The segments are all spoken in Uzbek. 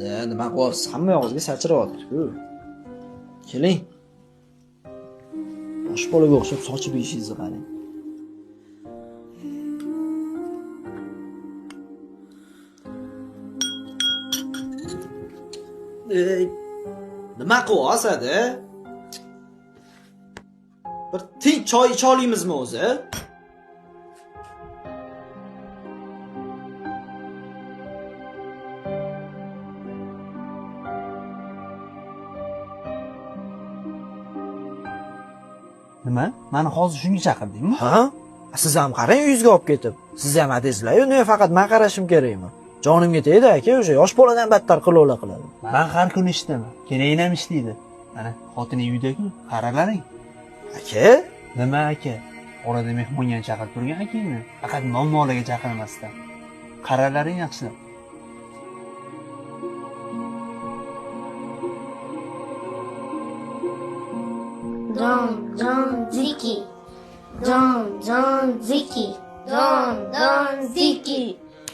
Hadi, nima qilyapsiz? Hamma yog'ingizga sachrayapti-ku. Keling. Yosh bolaga o'xshab sochib yeyishingizni qarang. Ey, nima qilyapsiz, hadi? Bir tinch choy icha olamizmi o'zi? Nima? Mani hozir shunga chaqirdingmi? Ha? Siz ham qarang uyingizga olib ketib. Siz ham adangizlar-yu, nega faqat men qarashim kerakmi? Jonimga tegdi aka, o'sha yosh boladan battar qilovlar qiladi. Man har kuni ishdaman. Keyin ham ishlaydi. Mana xotining uyda-ku, qaralaring. Aka, Nima aka? Orada mehmonga ham chaqirib turgan akangni. Faqat muammolarga chaqirmasdan. Qaralaring yaxshilab. Don, Don, Ziki. Don, Don, Ziki. Don, Don, Ziki.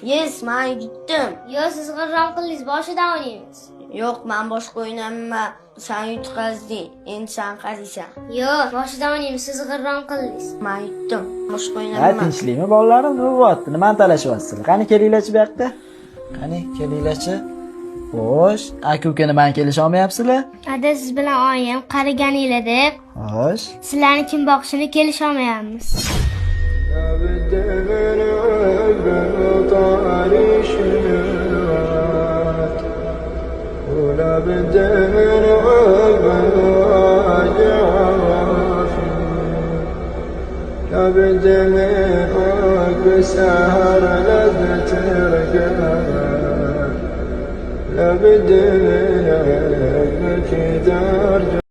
Yes, man yutdim. Yo, siz g'irrom qildingiz, boshidan o'ynaymiz. Yo'q, man boshqa o'ynamayman. Sen yutqazding, endi sen qaraysan. Yo, boshidan o'ynaymiz, siz g'irrom qildingiz. Man yutdim, boshqa ha, o'ynamayman. tinchlikmi bolalarim? Nima bo'lyapti? Nimani talashyapsizlar? Qani kelinglarchi bu yoqqa. Qani kelinglarchi. Xo'sh, aka uka nimani kelisha olmayapsizlar? Ada siz bilan oyim qariganinglar deb Xo'sh. sizlarni kim boqishini kelisholmayapmiz. لابد من عقب طاري شنوات ولابد من عقب راجع وافي لابد من عقب سهر لذة رقاب لابد من عقب كدار.